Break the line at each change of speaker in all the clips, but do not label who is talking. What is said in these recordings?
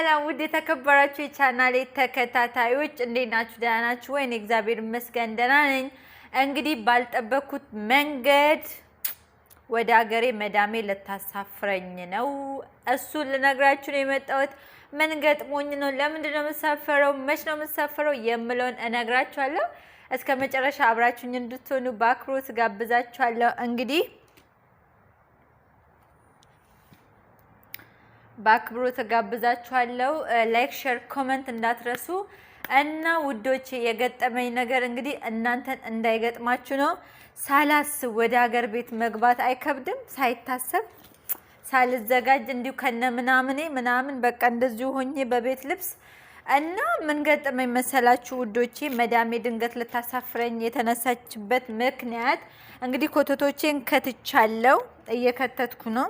ሰላም ውድ የተከበራችሁ የቻናሌ ተከታታዮች እንዴት ናችሁ? ደህና ናችሁ ወይ? እኔ እግዚአብሔር ይመስገን ደህና ነኝ። እንግዲህ ባልጠበኩት መንገድ ወደ ሀገሬ መዳሜ ልታሳፍረኝ ነው። እሱን ልነግራችሁ ነው የመጣሁት። ምን ገጥሞኝ ነው? ለምንድን ነው የምሳፈረው? መች ነው የምሳፈረው? የምለውን እነግራችኋለሁ። እስከ መጨረሻ አብራችሁኝ እንድትሆኑ በአክብሮት ጋብዛችኋለሁ። እንግዲህ በአክብሮት ጋብዛችኋለሁ። Like፣ share፣ comment እንዳትረሱ እና ውዶቼ የገጠመኝ ነገር እንግዲህ እናንተን እንዳይገጥማችሁ ነው። ሳላስብ ወደ ሀገር ቤት መግባት አይከብድም? ሳይታሰብ ሳልዘጋጅ እንዲሁ ከነ ምናምኔ ምናምን በቃ እንደዚሁ ሆኜ በቤት ልብስ እና ምን ገጠመኝ መሰላችሁ ውዶቼ? መዳሜ ድንገት ልታሳፍረኝ የተነሳችበት ምክንያት እንግዲህ ኮተቶቼን ከትቻለው፣ እየከተትኩ ነው።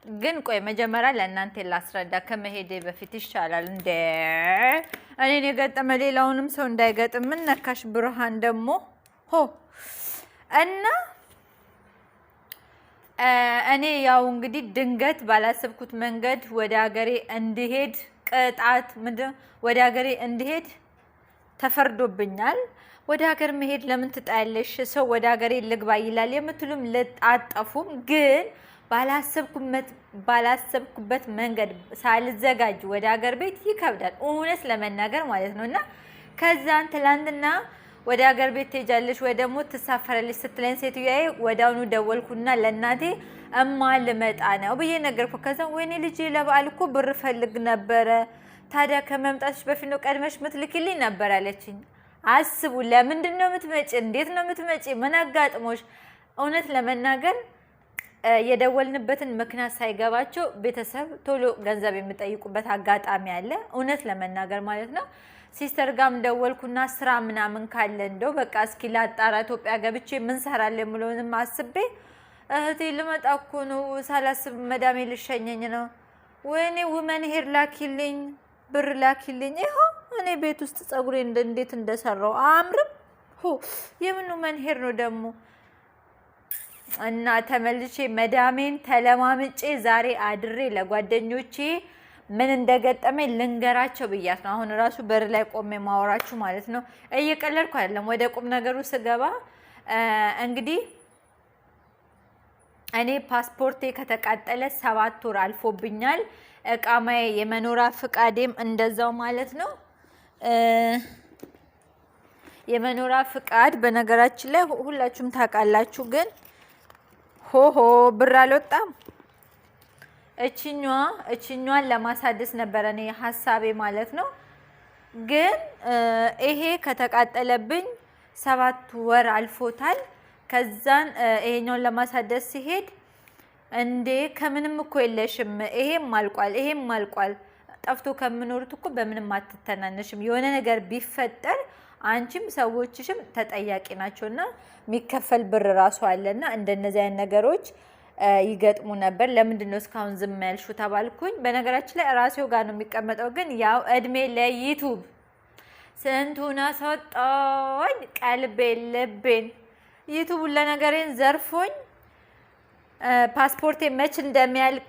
ግን ቆይ መጀመሪያ ለእናንተ ላስረዳ ከመሄዴ በፊት ይሻላል። እንደ እኔን የገጠመ ሌላውንም ሰው እንዳይገጥም። ምን ነካሽ ብርሃን ደግሞ ሆ እና እኔ ያው እንግዲህ ድንገት ባላሰብኩት መንገድ ወደ ሀገሬ እንድሄድ ቅጣት ምንድን ወደ ሀገሬ እንድሄድ ተፈርዶብኛል። ወደ ሀገር መሄድ ለምን ትጣያለሽ? ሰው ወደ ሀገሬ ልግባ ይላል የምትሉም ልጣጠፉም ግን ባላሰብኩበት መንገድ ሳልዘጋጅ ወደ ሀገር ቤት ይከብዳል፣ እውነት ለመናገር ማለት ነው። እና ከዛን ትላንትና ወደ ሀገር ቤት ትሄጃለሽ ወይ ደግሞ ትሳፈራለሽ ስትለኝ ሴትዮዬ ወዲያውኑ ደወልኩና ለእናቴ እማ ልመጣ ነው ብዬ ነገርኩ። ከዛ ወይኔ ልጄ ለበዓል እኮ ብር ፈልግ ነበረ፣ ታዲያ ከመምጣትሽ በፊት ነው ቀድመሽ ምትልክልኝ ነበር አለችኝ። አስቡ፣ ለምንድን ነው የምትመጪ? እንዴት ነው የምትመጪ? ምን አጋጥሞሽ? እውነት ለመናገር የደወልንበትን ምክንያት ሳይገባቸው ቤተሰብ ቶሎ ገንዘብ የሚጠይቁበት አጋጣሚ አለ። እውነት ለመናገር ማለት ነው። Sister ጋም ደወልኩና ስራ ምናምን ካለ እንደው በቃ እስኪ ላጣራ ኢትዮጵያ ገብቼ ምን ሰራለሁ የምለውንም አስቤ እህቴ ልመጣ እኮ ነው ሳላስብ መዳሜ ልሸኘኝ ነው። ወይኔ human hair ላኪልኝ፣ ብር ላኪልኝ። ይኸው እኔ ቤት ውስጥ ፀጉሬ እንዴት እንደሰራው አያምርም? የምን human hair ነው ደግሞ? እና ተመልሼ መዳሜን ተለማምጬ ዛሬ አድሬ ለጓደኞቼ ምን እንደገጠመኝ ልንገራቸው ብያት ነው። አሁን ራሱ በር ላይ ቆሜ ማወራችሁ ማለት ነው። እየቀለድኩ አይደለም። ወደ ቁም ነገሩ ስገባ እንግዲህ እኔ ፓስፖርቴ ከተቃጠለ 7 ወር አልፎብኛል። እቃማዬ የመኖሪያ ፍቃዴም እንደዛው ማለት ነው። የመኖሪያ ፍቃድ በነገራችን ላይ ሁላችሁም ታውቃላችሁ ግን ሆሆ ብር አልወጣም። እችኛዋን ለማሳደስ ነበረ እኔ ሀሳቤ ማለት ነው። ግን ይሄ ከተቃጠለብኝ 7 ወር አልፎታል። ከዛን ይሄኛውን ለማሳደስ ሲሄድ እንዴ ከምንም እኮ የለሽም፣ ይሄም አልቋል፣ ይሄም አልቋል። ጠፍቶ ከምኖሩት እኮ በምንም አትተናነሽም። የሆነ ነገር ቢፈጠር አንቺም ሰዎችሽም ተጠያቂ ናቸው እና የሚከፈል ብር ራሱ አለና እንደነዚህ አይነት ነገሮች ይገጥሙ ነበር። ለምንድን ነው እስካሁን ዝም ያልሽው ተባልኩኝ። በነገራችን ላይ ራሴው ጋር ነው የሚቀመጠው፣ ግን ያው እድሜ ለ YouTube ስንቱን አስወጣኝ፣ ቀልቤን ልቤን YouTube ለነገሬን ዘርፎኝ ፓስፖርቴ መች እንደሚያልቅ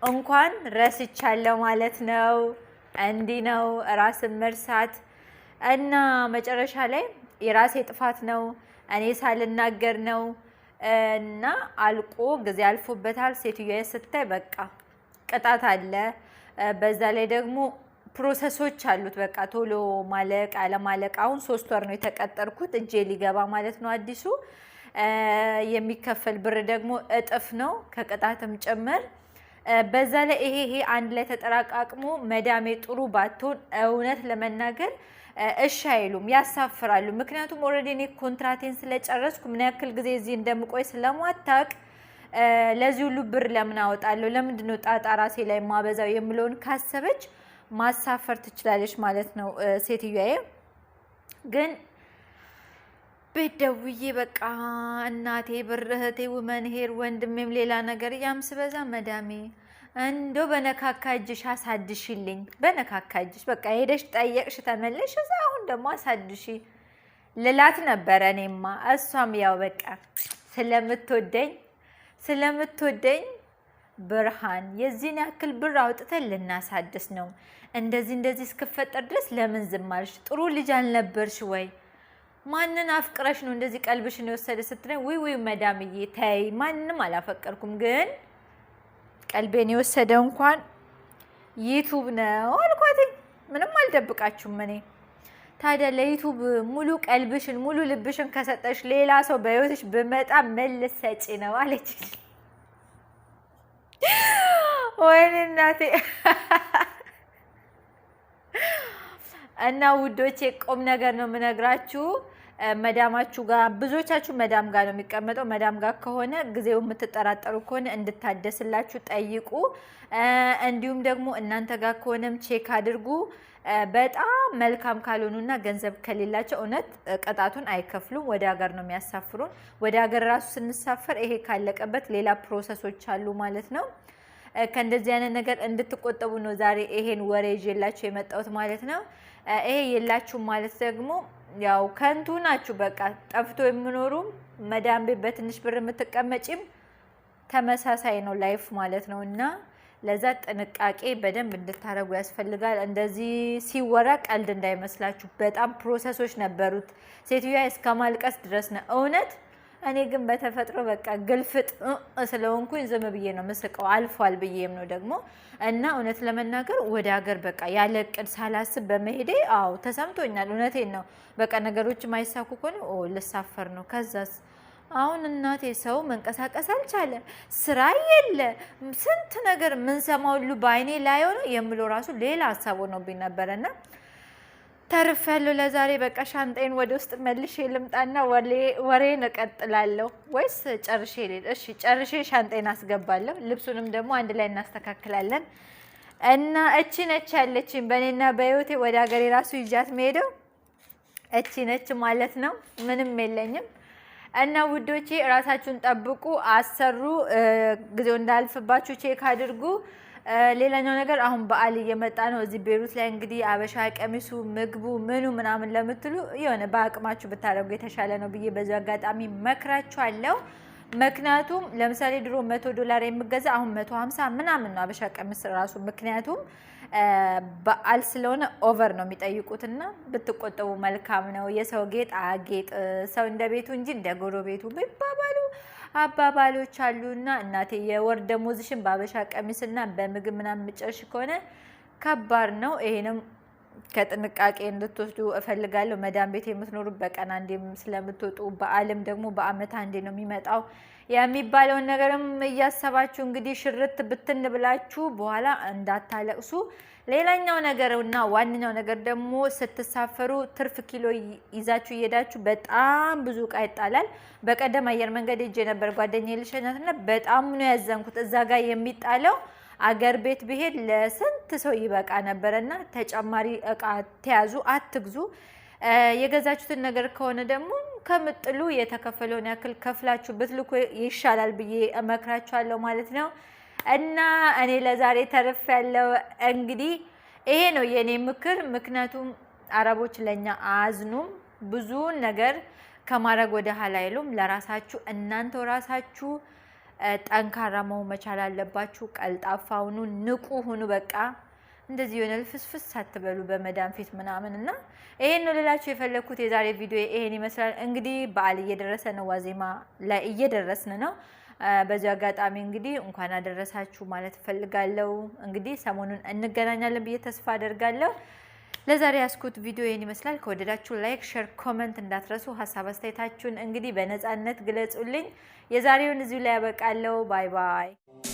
እንኳን ረስቻለሁ ማለት ነው። እንዲህ ነው ራስን መርሳት። እና መጨረሻ ላይ የራሴ ጥፋት ነው፣ እኔ ሳልናገር ነው እና አልቆ ጊዜ አልፎበታል። ሴትዮዋ ስታይ በቃ ቅጣት አለ። በዛ ላይ ደግሞ process ኦች አሉት። በቃ ቶሎ ማለቅ አለማለቅ። አሁን 3 ወር ነው የተቀጠርኩት እጄ ሊገባ ማለት ነው። አዲሱ የሚከፈል ብር ደግሞ እጥፍ ነው ከቅጣትም ጭምር። በዛ ላይ ይሄ አንድ ላይ ተጠራቃቅሞ መዳሜ ጥሩ ባትሆን እውነት ለመናገር እሺ አይሉም፣ ያሳፍራሉ። ምክንያቱም already እኔ ኮንትራቴን ስለጨረስኩ ምን ያክል ጊዜ እዚህ እንደምቆይ ስለማታውቅ ለዚህ ሁሉ ብር ለምን አወጣለሁ? ለምንድን ነው ጣጣ ራሴ ላይ ማበዛው የምለውን ካሰበች ማሳፈር ትችላለች ማለት ነው ሴትዮዬ። ግን ቤት ደውዬ በቃ እናቴ ብር፣ እህቴ women hair፣ ወንድሜም ሌላ ነገር ያም ስበዛ መዳሜ እንደው በነካካ እጅሽ አሳድሽልኝ፣ በነካካ እጅሽ በቃ ሄደሽ ጠየቅሽ ተመለሽ፣ እዛ አሁን ደግሞ አሳድሺ ልላት ነበረ። እኔማ እሷም ያው በቃ ስለምትወደኝ ብርሃን የዚህን ያክል ብር አውጥተን ልናሳድስ ነው፣ እንደዚህ እንደዚህ እስክፈጠር ድረስ ለምን ዝም አልሽ? ጥሩ ልጅ አልነበርሽ ወይ? ማንን አፍቅረሽ ነው እንደዚህ ቀልብሽን የወሰደ ስትለኝ፣ ውይ ውይ መዳምዬ ተይ፣ ማንንም አላፈቀርኩም፣ ግን ቀልቤን የወሰደው እንኳን YouTube ነው አልኳትኝ። ምንም አልደብቃችሁም እኔ። ታዲያ ለ YouTube ሙሉ ቀልብሽን ሙሉ ልብሽን ከሰጠሽ ሌላ ሰው በህይወትሽ ብመጣ መልስ ሰጪ ነው አለች። ወይኔ እናቴ። እና ውዶቼ ቁም ነገር ነው የምነግራችሁ። መዳማችሁ ጋር ብዙዎቻችሁ መዳም ጋር ነው የሚቀመጠው። መዳም ጋር ከሆነ ጊዜው የምትጠራጠሩ ከሆነ እንድታደስላችሁ ጠይቁ። እንዲሁም ደግሞ እናንተ ጋር ከሆነም check አድርጉ። በጣም መልካም ካልሆኑና ገንዘብ ከሌላቸው እውነት ቅጣቱን አይከፍሉም። ወደ ሀገር ነው የሚያሳፍሩን። ወደ ሀገር ራሱ ስንሳፈር ይሄ ካለቀበት ሌላ process ኦች አሉ ማለት ነው። ከእንደዚህ አይነት ነገር እንድትቆጠቡ ነው ዛሬ ይሄን ወሬ ይዤላችሁ የመጣሁት ማለት ነው። ይሄ የላችሁም ማለት ደግሞ ያው ከንቱ ናችሁ። በቃ ጠፍቶ የሚኖሩ መዳም ቤት በትንሽ ብር የምትቀመጪም ተመሳሳይ ነው life ማለት ነው። እና ለዛ ጥንቃቄ በደንብ እንድታደርጉ ያስፈልጋል። እንደዚህ ሲወራ ቀልድ እንዳይመስላችሁ፣ በጣም process ኦች ነበሩት። ሴትዮዋ እስከ ማልቀስ ድረስ ነው እውነት። እኔ ግን በተፈጥሮ በቃ ግልፍጥ ስለሆንኩኝ ዝም ብዬ ነው ምስቀው፣ አልፏል ብዬም ነው ደግሞ። እና እውነት ለመናገር ወደ ሀገር በቃ ያለ እቅድ ሳላስብ በመሄዴ አዎ ተሰምቶኛል። እውነቴን ነው። በቃ ነገሮች ማይሳኩ ከሆነ ልሳፈር ነው። ከዛስ አሁን እናቴ ሰው መንቀሳቀስ አልቻለ፣ ስራ የለ፣ ስንት ነገር ምንሰማው ሁሉ በአይኔ ላይ ሆኖ የምለው ራሱ ሌላ ሀሳብ ሆኖብኝ ነበረና ተርፌያለሁ። ለዛሬ በቃ ሻንጣዬን ወደ ውስጥ መልሼ ልምጣና ወሬን እቀጥላለሁ ወይስ ጨርሼ ልሂድ? እሺ ጨርሼ ሻንጣዬን አስገባለሁ። ልብሱንም ደግሞ አንድ ላይ እናስተካክላለን። እና እቺ ነች ያለችኝ በእኔና በህይወቴ ወደ ሀገሬ ራሱ ይዣት መሄደው እቺ ነች ማለት ነው። ምንም የለኝም። እና ውዶቼ ራሳችሁን ጠብቁ፣ አሰሩ፣ ጊዜው እንዳልፍባችሁ check አድርጉ። ሌላኛው ነገር አሁን በዓል እየመጣ ነው። እዚህ ቤሩት ላይ እንግዲህ አበሻ ቀሚሱ፣ ምግቡ፣ ምኑ ምናምን ለምትሉ የሆነ በአቅማችሁ ብታደርጉ የተሻለ ነው ብዬ በዚሁ አጋጣሚ መክራችኋለሁ። ምክንያቱም ለምሳሌ ድሮ $100 የምገዛ አሁን 150 ምናምን ነው አበሻ ቀሚስ ራሱ። ምክንያቱም በዓል ስለሆነ over ነው የሚጠይቁትና ብትቆጠቡ መልካም ነው። የሰው ጌጥ አጌጥ ሰው እንደ ቤቱ እንጂ እንደ ጎረቤቱ ቢባባሉ አባባሎች አሉና እናቴ የወር ደሞዝሽን በአበሻ ቀሚስና በምግብ ምናምን የምጨርሽ ከሆነ ከባድ ነው። ይሄንም ከጥንቃቄ እንድትወስዱ እፈልጋለሁ። መዳም ቤት የምትኖሩ በቀን አንዴም ስለምትወጡ በዓልም ደግሞ በአመት አንዴ ነው የሚመጣው የሚባለውን ነገርም እያሰባችሁ እንግዲህ ሽርት ብትን ብላችሁ በኋላ እንዳታለቅሱ። ሌላኛው ነገር እና ዋነኛው ነገር ደግሞ ስትሳፈሩ ትርፍ ኪሎ ይዛችሁ እየሄዳችሁ በጣም ብዙ እቃ ይጣላል። በቀደም አየር መንገድ ሄጄ ነበር ጓደኛዬ ልሸኛት እና በጣም ነው ያዘንኩት። እዛ ጋር የሚጣለው አገር ቤት ብሄድ ለስንት ሰው ይበቃ ነበረና ተጨማሪ እቃ ተያዙ፣ አትግዙ። የገዛችሁትን ነገር ከሆነ ደግሞ ከምጥሉ የተከፈለውን ያክል ከፍላችሁ ብትልኩ ይሻላል ብዬ እመክራችኋለሁ ማለት ነው። እና እኔ ለዛሬ ተርፌያለሁ። እንግዲህ ይሄ ነው የኔ ምክር። ምክንያቱም አረቦች ለኛ አያዝኑም፣ ብዙውን ነገር ከማድረግ ወደ ኋላ አይሉም። ለራሳችሁ እናንተው ራሳችሁ ጠንካራ መሆን መቻል አለባችሁ። ቀልጣፋ ሁኑ፣ ንቁ ሁኑ። በቃ እንደዚህ የሆነ ልፍስፍስ አትበሉ በመዳም ፊት ምናምን። እና ይሄን ነው ልላችሁ የፈለግኩት። የዛሬ ቪዲዮ ይሄን ይመስላል። እንግዲህ በዓል እየደረሰ ነው፣ ዋዜማ ላይ እየደረስን ነው። በዚሁ አጋጣሚ እንግዲህ እንኳን አደረሳችሁ ማለት እፈልጋለሁ። እንግዲህ ሰሞኑን እንገናኛለን ብዬ ተስፋ አደርጋለሁ። ለዛሬ ያስኩት ቪዲዮ ይሄን ይመስላል። ከወደዳችሁ like፣ share፣ comment እንዳትረሱ። ሀሳብ አስተያየታችሁን እንግዲህ በነፃነት ግለጹልኝ። የዛሬውን እዚሁ ላይ ያበቃለሁ። Bye bye።